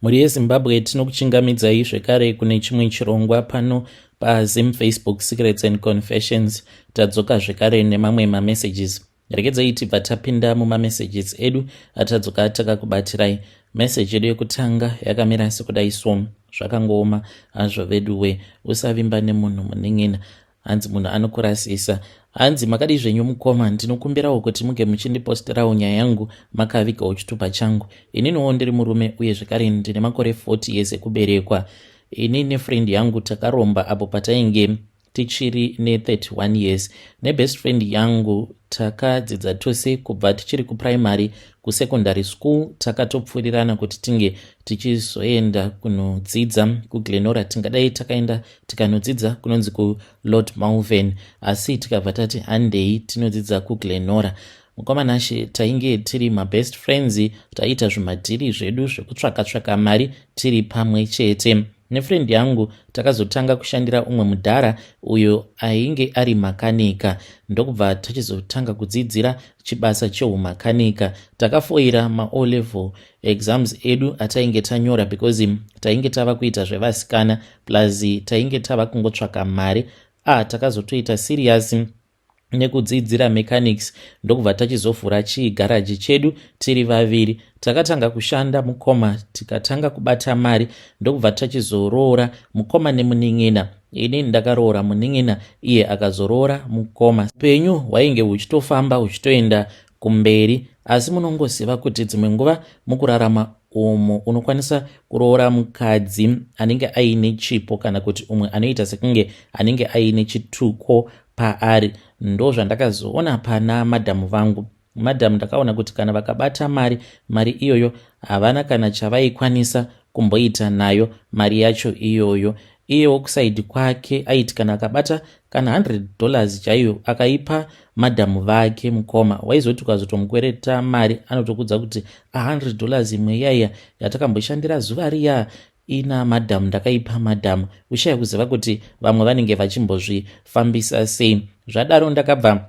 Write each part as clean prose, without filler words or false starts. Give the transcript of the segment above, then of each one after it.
Mhuri yeZimbabwe, tinokuchingamidzai zvekare kune chimwe chirongwa pano paZim Facebook Secrets and Confessions. Tadzoka zvekare nemamwe mamessages. Regedzai tibva tapinda mumamessages edu atadzoka takakubatirai. Message yedu yekutanga yakamira sekudai so: Zvakangooma hazvo veduwe, usavimba nemunhu munin'ina, hanzi munhu anokurasisa. Hanzi, "Makadii zvenyu mukoma? Ndinokumbirawo kuti muge muchindiposterawo nyaya yangu makavigawo chitupa changu. Ininiwo ndiri murume uye zvekare ndine makore 40 years ekuberekwa. Ini nefriend yangu takaromba apo patainge tichiri ne31 years. Nebest friend yangu takadzidza tose kubva tichiri kuprimary, kusecondary school takatopfuurirana kuti tinge tichizoenda kunodzidza kuGlenora. Tingadai takaenda tikanodzidza kunonzi kuLord Malvern, asi tikabva tati handei tinodzidza kuGlenora. Mukomanashe, tainge tiri mabest friends, taiita zvimadhiri zvedu zvekutsvaka-tsvaka mari tiri pamwe chete. Nefriend yangu takazotanga kushandira umwe mudhara uyo ainge ari makanika, ndokubva tachizotanga kudzidzira chibasa cheumakanika. Takafoira maO level exams edu atainge tanyora because tainge tava kuita zvevasikana, plus tainge tava kungotsvaka mari. Takazotoita serious nekudzidzira mechanics, ndokubva tachizovhura chigaraji chedu tiri vaviri. Takatanga kushanda mukoma, tikatanga kubata mari, ndokubva tachizoroora mukoma nemunin'ina. Ini ndakaroora munin'ina, iye akazoroora mukoma. Upenyu hwainge huchitofamba huchitoenda kumberi, asi munongoziva kuti dzimwe nguva mukurarama umo unokwanisa kuroora mukadzi anenge aine chipo kana kuti umwe anoita sekunge anenge aine chituko paari. Ndo zvandakazoona pana madhamu vangu. Madhamu ndakaona kuti kana vakabata mari, mari iyoyo havana kana chavaikwanisa kumboita nayo mari yacho iyoyo. Iyewo kuside kwake aiti kana akabata kana $100 chaiyo akaipa madhamu vake, mukoma, waizoti ukazotomukwereta mari anotokudza kuti $100 imwe iyaiya yatakamboshandira zuva riya ina madhamu ndakaipa madhamu." Ushaya kuziva kuti vamwe vanenge vachimbozvifambisa sei. Zvadaro ndakabva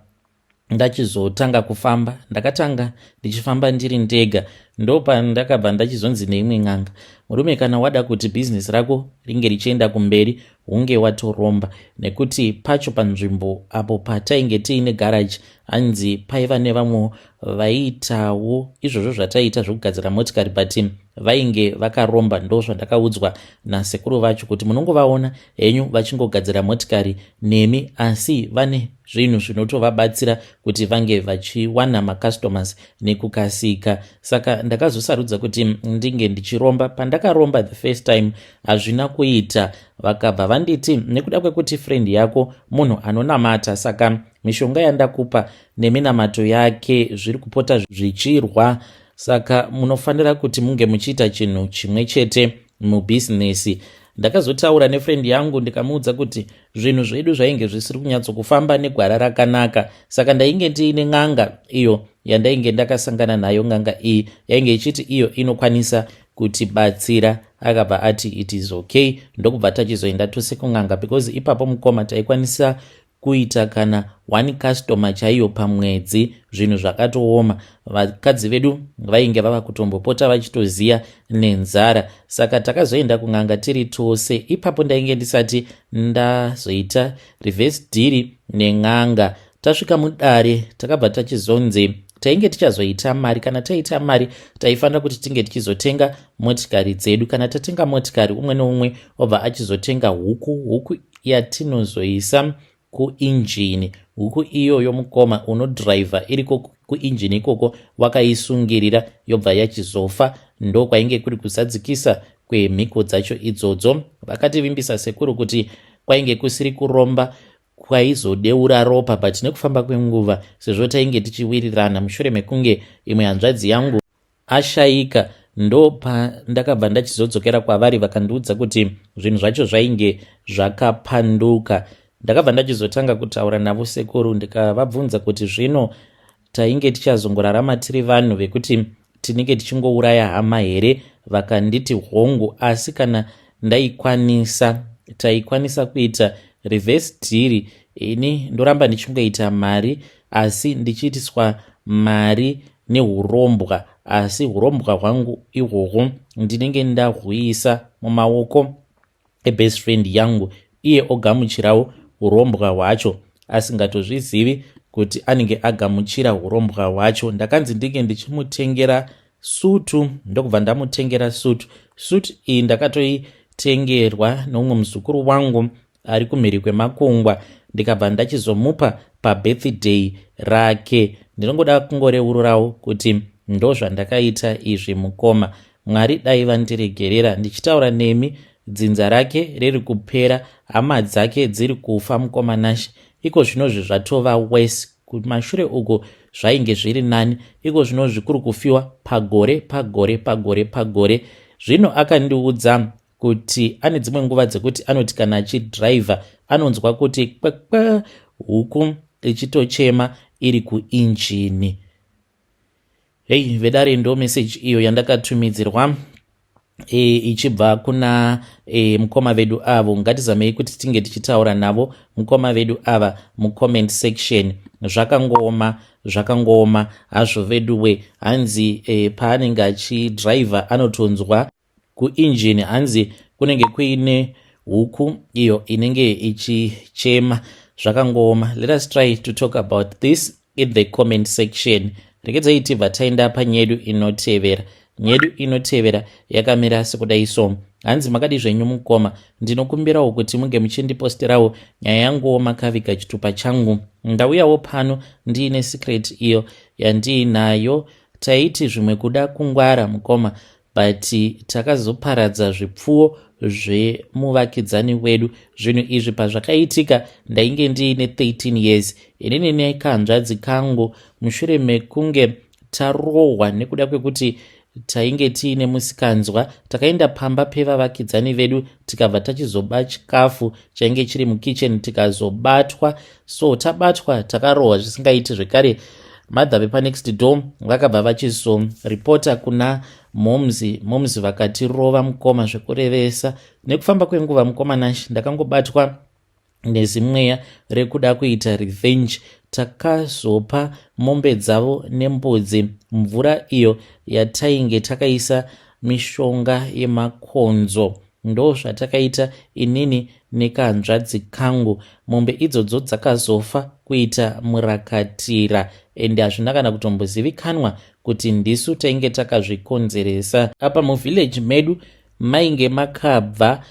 ndachizotanga kufamba. Ndakatanga ndichifamba ndiri ndega, ndopandakabva ndachizonzi neimwe n'anga, "Murume, kana wada kuti bhizinesi rako ringe richienda kumberi, hunge watoromba." Nekuti pacho panzvimbo apo patainge tiine garaji, hanzi paiva nevamwe vaiitawo izvozvo zvataiita zvekugadzira motikari, but vainge vakaromba. Ndo zvandakaudzwa nasekuru vacho kuti munongovaona henyu vachingogadzira motikari nemi, asi vane zvinhu zvinotovabatsira kuti vange vachiwana macustomers nekukasika. Saka ndakazosarudza kuti ndinge ndichiromba. Pandakaromba the first time hazvina kuita. Vakabva vanditi, "Nekuda kwekuti friend yako munhu anonamata, saka mishonga yandakupa neminamato yake zviri kupota zvichirwa, saka munofanira kuti munge muchiita chinhu chimwe chete mubhizinesi." Ndakazotaura nefriend yangu ndikamuudza kuti zvinhu zvedu zvainge zvisiri kunyatsokufamba negwara rakanaka. Saka ndainge ndiine n'anga iyo yandainge ndakasangana nayo. N'anga iyi yainge ichiti iyo inokwanisa kutibatsira. Akabva ati it is okay, ndokubva tachizoenda tose kun'anga, because ipapo mukoma taikwanisa kuita kana one customer chaiyo pamwedzi. Zvinhu zvakatooma, vakadzi vedu vainge vava kutombopota vachitoziya nenzara. Saka takazoenda kun'anga tiri tose. Ipapo ndainge ndisati ndazoita reverse deal nen'anga. Tasvika mudare, takabva tachizonzi tainge tichazoita mari. Kana taita mari, taifanira kuti tinge tichizotenga motikari dzedu. Kana tatenga motikari, umwe neumwe obva achizotenga huku, huku yatinozoisa kuinjini. Huku iyoyo mukoma, unodhiraivha iriko kuinjini ikoko wakaisungirira, yobva yachizofa. Ndo kwainge kuri kuzadzikisa kwemhiko dzacho idzodzo. Vakativimbisa sekuru kuti kwainge kusiri kuromba kwaizodeura ropa, but nekufamba kwenguva, sezvo tainge tichiwirirana, mushure mekunge imwe hanzvadzi yangu ashayika, ndo pandakabva ndachizodzokera kwavari. Vakandiudza kuti zvinhu zvacho zvainge zvakapanduka. Ndakabva ndachizotanga kutaura navo sekuru, ndikavabvunza kuti zvino tainge tichazongorarama tiri vanhu vekuti tinenge tichingouraya hama here? Vakanditi hongu, asi kana ndaikwanisa, taikwanisa kuita reverse deal. Ini ndoramba ndichingoita mari, asi ndichiitiswa mari. nehurombwa, asi hurombwa hwangu ihwohwo ndinenge ndahwuisa mumaoko ebest friend yangu, iye ogamuchirawo urombwa hwacho asingatozvizivi kuti anenge agamuchira urombwa hwacho. Ndakanzi ndinge ndichimutengera sutu, ndokubva ndamutengera sutu. Sutu iyi ndakatoitengerwa neumwe muzukuru wangu ari kumhiri kwemakungwa, ndikabva ndachizomupa pabirthday rake. Ndinongoda kungoreururawo kuti ndozvandakaita izvi, mukoma. Mwari dai vandiregerera. Ndichitaura nemi, dzinza rake riri kupera, hama dzake dziri kufa, mukoma Nashe. Iko zvinozvi zvatova worse. Kumashure uko zvainge zviri nani, iko zvinozvi kuri kufiwa pagore pagore pagore pagore. Zvino akandiudza kuti ane dzimwe nguva dzekuti anoti kana achidhiraivha anonzwa kuti kwekwe, huku ichitochema iri kuinjini. Hei vedare, ndo meseji iyo yandakatumidzirwa ichibva kuna mukoma vedu avo. Ngatizamei kuti tinge tichitaura navo mukoma vedu ava mucomment section. Zvakangooma, zvakangooma hazvo veduwe. Hanzi paanenge achidhiraivha anotonzwa kuinjini, hanzi kunenge kuine huku iyo inenge ichichema. Zvakangooma. Let us try to talk about this in the comment section. Regedzai tibva taenda panyedu inotevera. Nyedu inotevera yakamira sekudai so. Hanzi, "Makadi zvenyu mukoma? Ndinokumbirawo kuti munge muchindiposterawo nyaya yanguwo makaviga chitupa changu. Ndauyawo pano ndiine secret iyo yandiinayo. Taiti zvimwe kuda kungwara, mukoma, but takazoparadza zvipfuwo zvemuvakidzani wedu. Zvinhu izvi pazvakaitika ndainge ndiine 13 years, inini nekanzvadzi kangu. Mushure mekunge tarohwa nekuda kwekuti tainge tiine musikanzwa, takaenda pamba pevavakidzani vedu, tikabva tachizoba chikafu chainge chiri mukicheni, tikazobatwa. So tabatwa, takarohwa zvisingaiti zvekare. Mother vepanext door vakabva vachizoripota kuna momzi. Momzi vakatirova, mukoma, zvekurevesa. Nekufamba kwenguva, mukoma Nashi, ndakangobatwa nezimweya rekuda kuita revenge. Takazopa mombe dzavo nembudzi mvura iyo yatainge takaisa mishonga yemakonzo. Ndo zvatakaita inini nekanzvadzi kangu. Mombe idzodzo dzakazofa kuita murakatira, ende hazvina kana kutombozivikanwa kuti ndisu tainge takazvikonzeresa. Apa muvillage medu mainge makabva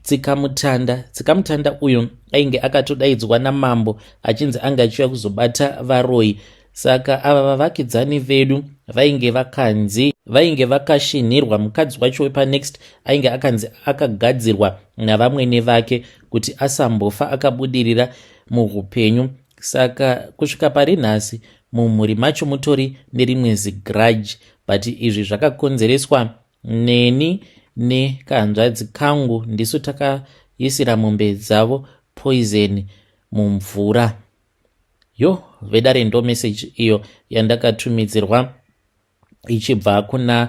tsikamutanda. Tsikamutanda uyu ainge akatodaidzwa namambo achinzi anga achiuya kuzobata varoi. Saka ava vavakidzani vedu vainge vakanzi vainge vakashinhirwa. Mukadzi wacho wepanext ainge akanzi akagadzirwa navamwene vake kuti asambofa akabudirira muupenyu. Saka kusvika pari nhasi mumhuri macho mutori nerimwe zigrudge, but izvi zvakakonzereswa neni nekanzvadzi kangu. Ndisu takaisira mombe dzavo poison mumvura." Yo vedare, ndo meseji iyo yandakatumidzirwa ichibva kuna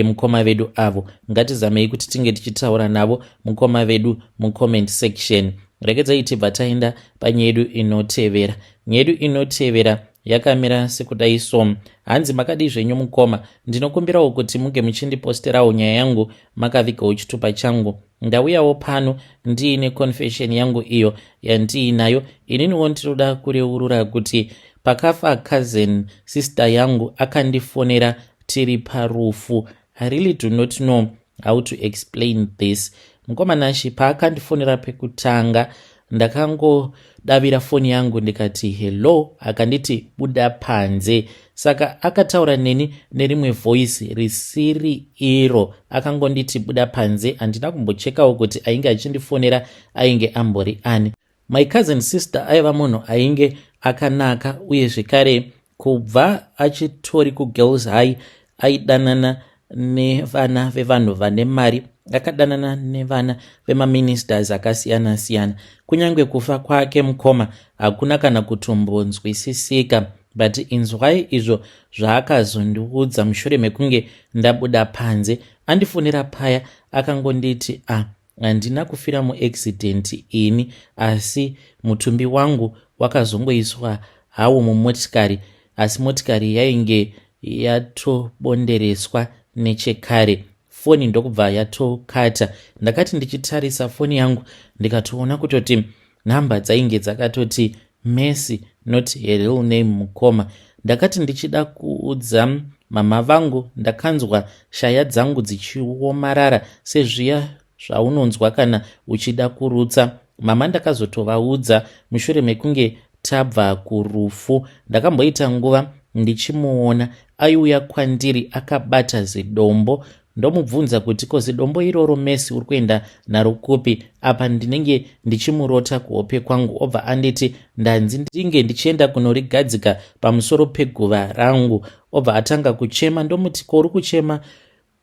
mukoma vedu avo. Ngatizamei kuti tinge tichitaura navo mukoma vedu mucomment section. Regedzai tibva taenda panyedu inotevera. Nyedu inotevera yakamira sekudai so. Hanzi, "Makadii zvenyu mukoma? Ndinokumbirawo kuti munge muchindiposterawo nyaya yangu makavigawo chitupa changu. Ndauyawo pano ndiine confession yangu iyo yandiinayo. Ininiwo ndinoda kureurura kuti pakafa cousin sister yangu, akandifonera tiri parufu. I really do not know how to explain this, mukoma Nashi. Paakandifonera pekutanga, ndakangodavira foni yangu ndikati, 'Hello.' Akanditi, 'Buda panze.' Saka akataura neni nerimwe voice risiri iro. Akangonditi, 'Buda panze.' Handina kumbochekawo kuti ainge achindifonera ainge ambori ani. My cousin sister aiva munhu ainge akanaka, uye zvekare kubva achitori kugirls high aidanana nevana vevanhu vane mari. Akadanana nevana vemaministers akasiyana-siyana. Kunyange kufa kwake, mukoma, hakuna kana kutombonzwisisika. But inzwai izvo zvaakazondiudza mushure mekunge ndabuda panze. Andifonera paya, akangonditi, 'A ah, handina kufira muaccident ini, asi mutumbi wangu wakazongoiswa hawo mumotikari, asi motikari yainge yatobondereswa nechekare. Foni ndokubva yatokata. Ndakati ndichitarisa foni yangu ndikatoona kutoti nhamba dzainge dzakatoti Mercy not her real name mukoma. Ndakati ndichida kuudza mama vangu ndakanzwa shaya dzangu dzichiomarara sezviya zvaunonzwa kana uchida kurutsa. Mama ndakazotovaudza mushure mekunge tabva kurufu. Ndakamboita nguva ndichimuona aiuya kwandiri akabata zidombo ndomubvunza kuti ko zidombo iroro Mercy uri kuenda naro kupi? Apa ndinenge ndichimurota kuhope kwangu obva anditi ndanzi ndinge ndichienda kunorigadzika pamusoro peguva rangu. Obva atanga kuchema ndomuti ko uri kuchema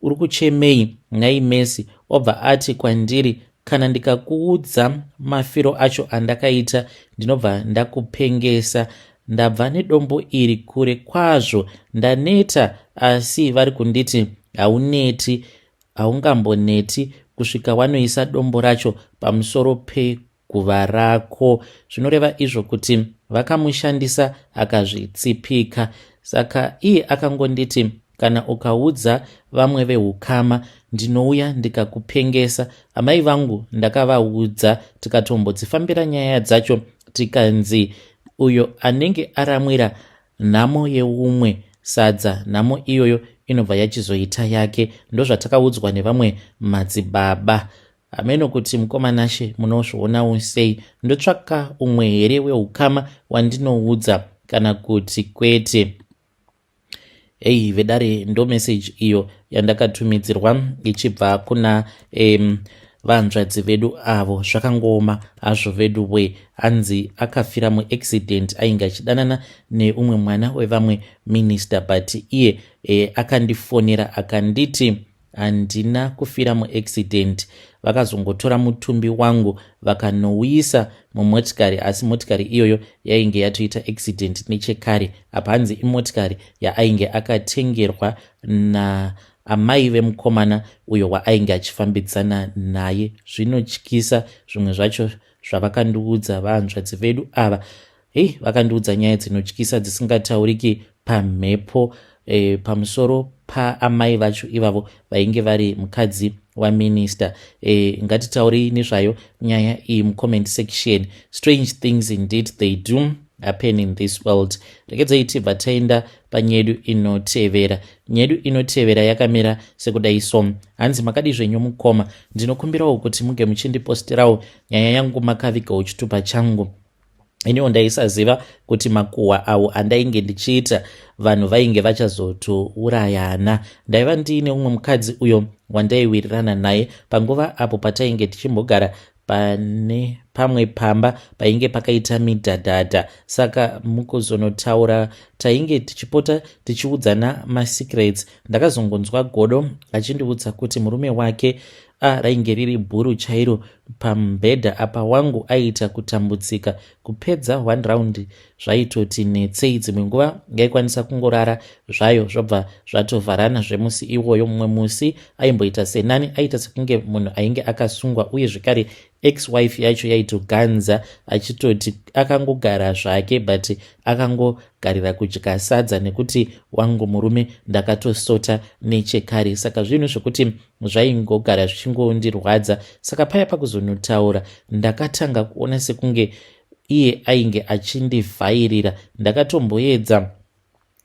uri kuchemei nhai Mercy? Obva ati kwandiri kana ndikakuudza mafiro acho andakaita ndinobva ndakupengesa. Ndabva nedombo iri kure kwazvo ndaneta asi vari kunditi hauneti haungamboneti kusvika wanoisa dombo racho pamusoro peguva rako. Zvinoreva izvo kuti vakamushandisa akazvitsipika. Saka iye akangonditi kana ukaudza vamwe vehukama ndinouya ndikakupengesa. Amai vangu ndakavaudza tikatombodzifambira nyaya dzacho tikanzi uyo anenge aramwira nhamo yeumwe sadza nhamo iyoyo inobva yachizoita yake. Ndozvatakaudzwa nevamwe madzibaba. Hameno kuti mukoma Nashe munozvionawo sei. Ndotsvaka umwe here wehukama wandinoudza kana kuti kwete. Hey vedare ndo message iyo yandakatumidzirwa ichibva kuna vanzvadzi vedu avo. Zvakangooma hazvo vedu we. Hanzi akafira muaccident ainge achidanana neumwe mwana wevamwe minister but iye akandifonera akanditi handina kufira muaccident. Vakazongotora mutumbi wangu vakanouisa mumotikari asi motikari iyoyo yainge yatoita accident nechekare. Apa hanzi imotikari yaainge akatengerwa naamai vemukomana uyo waainge achifambidzana naye. Zvinotyisa zvimwe zvacho zvavakandiudza vahanzvadzi vedu ava. Hei, vakandiudza nyaya dzinotyisa dzisingatauriki pamhepo pamusoro paamai vacho ivavo vainge vari mukadzi waminista. Ngatitaurei nezvayo nyaya iyi mucomment section. Strange things indeed they do happen in this world. Regedzai tibva taenda panyedu inotevera. Nyedu inotevera yakamira sekudai so. Hanzi makadi zvenyu mukoma, ndinokumbirawo kuti muge muchindipostirawo nyaya yangu makavigawo chitupa changu. Iniwo ndaisaziva kuti makuhwa awo andainge ndichiita vanhu vainge vachazotourayana. Ndaiva ndiine umwe mukadzi uyo wandaiwirirana naye panguva apo patainge tichimbogara pane pamwe pamba painge pakaita midhadhadha. Saka mukuzonotaura tainge tichipota tichiudzana masecrets. Ndakazongonzwa godo achindiudza kuti murume wake rainge riri bhuru chairo pamubhedha apa wangu aiita kutambudzika kupedza one round zvaitoti netsei. Dzimwe nguva yaikwanisa kungorara zvayo zvobva zvatovharana zvemusi iwoyo. Mumwe musi aimboita senani, aita sekunge munhu ainge akasungwa uye zvekare ex-wife yacho yaitoganza achitoti akangogara zvake but akangogarira kudya sadza nekuti wangu murume ndakatosota nechekare. Saka zvinhu zvekuti zvaingogara zvichingondirwadza. Saka paya pakuzonotaura ndakatanga kuona sekunge iye ainge achindivhairira. Ndakatomboedza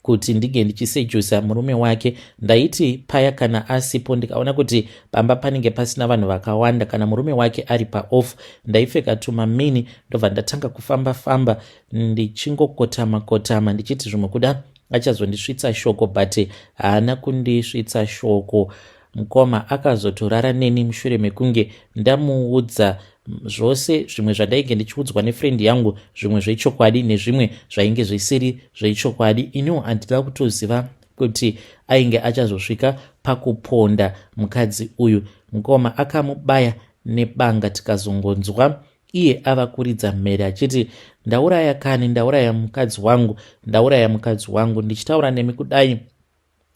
kuti ndinge ndichisejusa murume wake. Ndaiti paya kana asipo ndikaona kuti pamba panenge pasina vanhu vakawanda kana murume wake ari paoff, ndaipfeka tumamini ndobva ndatanga kufamba famba ndichingokotama kotama ndichiti zvimwe kuda achazondisvitsa shoko, but haana kundisvitsa shoko. Mukoma akazotorara neni mushure mekunge ndamuudza zvose zvimwe zvandainge ndichiudzwa nefriend yangu, zvimwe zvechokwadi nezvimwe zvainge zvisiri zvechokwadi. Iniwo handida kutoziva kuti ainge achazosvika pakuponda mukadzi uyu. Mukoma akamubaya nebanga tikazongonzwa iye ava kuridza mhere achiti ndauraya kani, ndauraya mukadzi wangu, ndauraya mukadzi wangu. Ndichitaura nemi kudai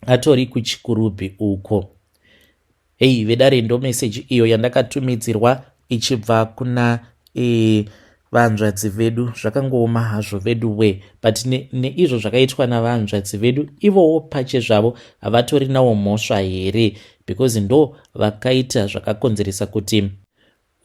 atori kuchikurubhi uko. Hei vedare, ndo meseji iyo yandakatumidzirwa ichibva kuna Vahanzvadzi vedu zvakangooma hazvo vedu wee but neizvo ne zvakaitwa navahanzvadzi vedu ivowo pache zvavo havatorinawo mhosva here because ndo vakaita zvakakonzeresa kuti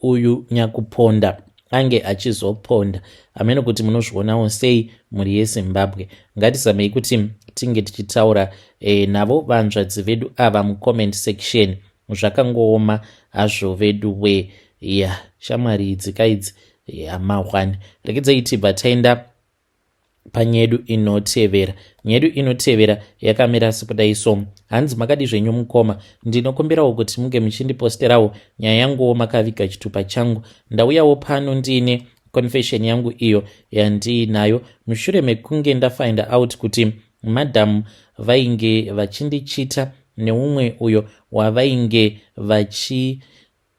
uyu nyakuponda ange achizoponda hameno kuti munozvionawo sei mhuri yezimbabwe ngatizamei kuti tinge tichitaura e, navo vanzvadzi vedu ava mucomment section zvakangooma hazvo vedu we ya shamwari idzi kaidzi yamahwani regedzai tibva taenda panyedu inotevera nyedu inotevera yakamira sekudai so hanzi makadi zvenyu mukoma ndinokumbirawo kuti munge muchindiposterawo nyaya yanguwo makaviga chitupa changu ndauyawo pano ndiine confession yangu iyo yandiinayo mushure mekunge ndafind out kuti madam vainge vachindichita neumwe uyo wavainge vachi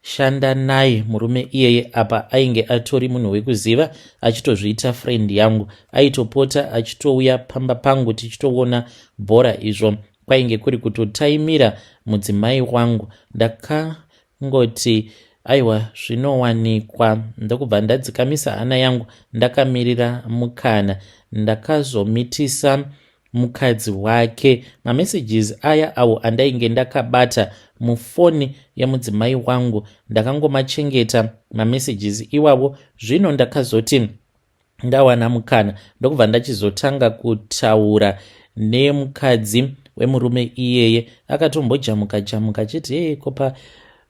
shanda naye murume iyeye apa ainge atori munhu wekuziva achitozviita friend yangu aitopota achitouya pamba pangu tichitoona bhora izvo kwainge kuri kutotaimira mudzimai wangu ndakangoti aiwa zvinowanikwa ndokubva ndadzikamisa hana yangu ndakamirira mukana ndakazomitisa mukadzi wake mamessages aya awo andainge ndakabata mufoni yemudzimai wangu ndakangomachengeta mamessages iwawo zvino ndakazoti ndawana mukana ndokubva ndachizotanga kutaura nemukadzi wemurume iyeye akatombojamuka jamuka achiti hey, kopa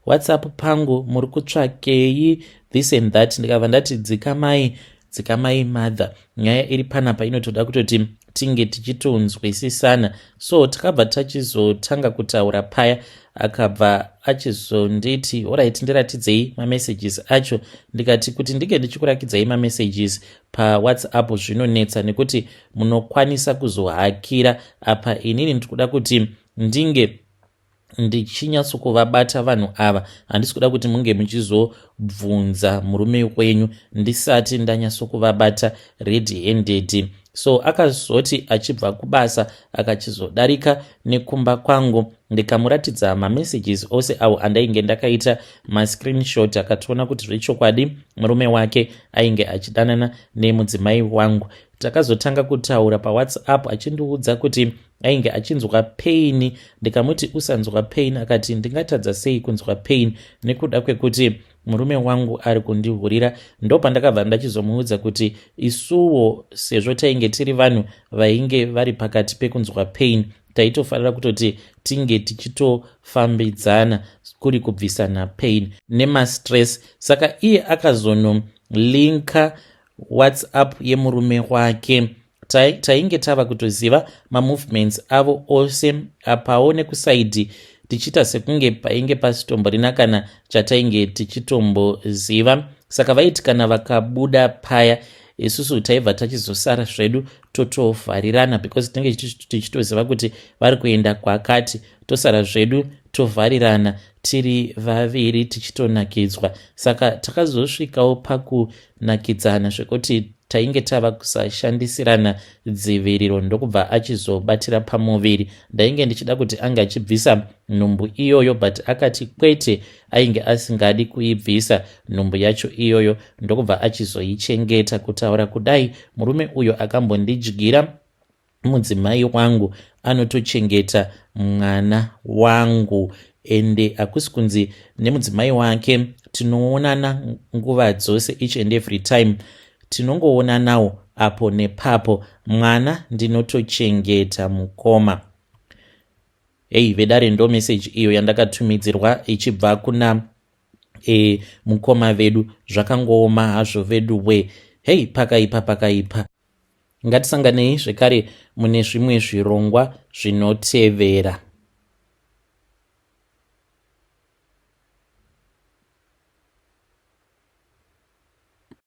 whatsapp pangu muri kutsvakei this and that ndikabva ndati dzikamai dzikamai mother nyaya iri panapa inotoda kutoti tinge tichitonzwisisana so takabva tachizotanga kutaura paya akabva achizonditi alright ndiratidzei mamessages acho ndikati kuti ndinge ndichikurakidzai mamessages pawhatsapp zvinonetsa nekuti munokwanisa kuzohakira apa inini ndikuda kuti ndinge ndichinyatsokuvabata vanhu ava handisi kuda kuti munge muchizobvunza murume wenyu ndisati ndanyatsokuvabata red handed so akazoti achibva kubasa akachizodarika nekumba kwangu ndikamuratidza mamessages ose awo andainge ndakaita mascreenshot akatoona kuti zvechokwadi murume wake ainge achidanana nemudzimai wangu takazotanga kutaura pawhatsapp achindiudza kuti ainge achinzwa pain ndikamuti usanzwa pain akati ndingatadza sei kunzwa pain nekuda kwekuti murume wangu ari kundihurira ndopandakabva ndachizomuudza kuti isuwo sezvo tainge tiri vanhu vainge vari pakati pekunzwa pain taitofanira kutoti tinge tichitofambidzana kuri kubvisana pain nemastress saka iye akazonolinka whatsapp yemurume wake tainge tava kutoziva mamovements avo ose apawo nekusaidhi tichiita sekunge painge pasitomborina kana chatainge tichitomboziva saka vaiti kana vakabuda paya isusu taibva tachizosara zvedu totovharirana because tinenge tichitoziva kuti vari kuenda kwakati tosara zvedu tovharirana tiri vaviri tichitonakidzwa saka takazosvikawo pakunakidzana zvekuti tainge tava kusashandisirana dziviriro ndokubva achizobatira pamuviri ndainge ndichida kuti ange achibvisa nhumbu iyoyo but akati kwete ainge asingadi kuibvisa nhumbu yacho iyoyo ndokubva achizoichengeta kutaura kudai murume uyo akambondidyira mudzimai wangu anotochengeta mwana wangu ende hakusi kunzi nemudzimai wake tinoonana nguva dzose each and every time tinongoonanawo apo nepapo mwana ndinotochengeta mukoma hei vedare ndo meseji iyo yandakatumidzirwa ichibva kuna e, mukoma vedu zvakangooma hazvo vedu we hei pakaipa pakaipa Ngatisanganei zvekare mune zvimwe zvirongwa zvinotevera.